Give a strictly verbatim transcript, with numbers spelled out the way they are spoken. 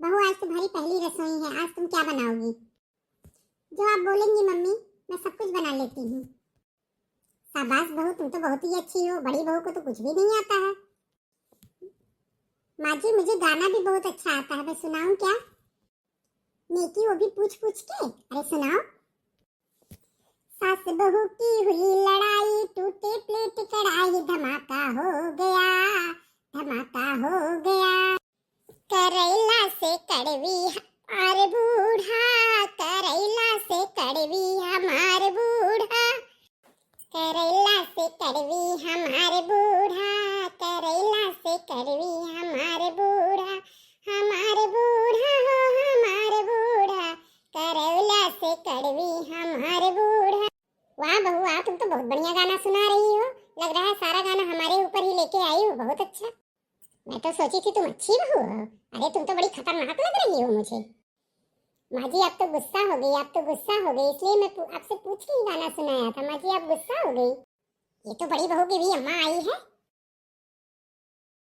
बहू, आज तुम्हारी पहली रसोई है, आज तुम क्या बनाओगी? जो आप बोलेंगी मम्मी, मैं सब कुछ बना लेती हूँ। शाबाश बहू, तुम तो बहुत ही अच्छी हो, बड़ी बहू को तो कुछ भी नहीं आता है। माँ जी, मुझे गाना भी बहुत अच्छा आता है, मैं सुनाऊं क्या? नेकी, वो भी पूछ पूछ के। अरे सुनाओ। सास बहू की हुई लड़ाई, टूटे प्लेट कढ़ाई, धमाका हो गया, धमाका हो गया। करैला से कड़वी हमार बूढ़ा, करैला से कड़वी हमार बूढ़ा, करैला से कड़वी हमार बूढ़ा, करैला से कड़वी हमार बूढ़ा, हमार बूढ़ा हो हमार बूढ़ा, करैला से कड़वी हमार बूढ़ा। वाह बहू, वाह, तुम तो बहुत बढ़िया गाना सुना रही हो। लग रहा है सारा गाना हमारे ऊपर ही लेके आई हो, बहुत अच्छा। मैं तो सोची थी तुम अच्छी बहू हो। अरे, तुम तो बड़ी खतरनाक लग रही हो मुझे। माँ जी, आप तो गुस्सा हो गई, आप तो गुस्सा हो गई, इसलिए मैं पू-, आपसे पूछ के ही गाना सुनाया था। माँ जी, आप गुस्सा हो गई। ये तो बड़ी बहू की भी अम्मा आई है,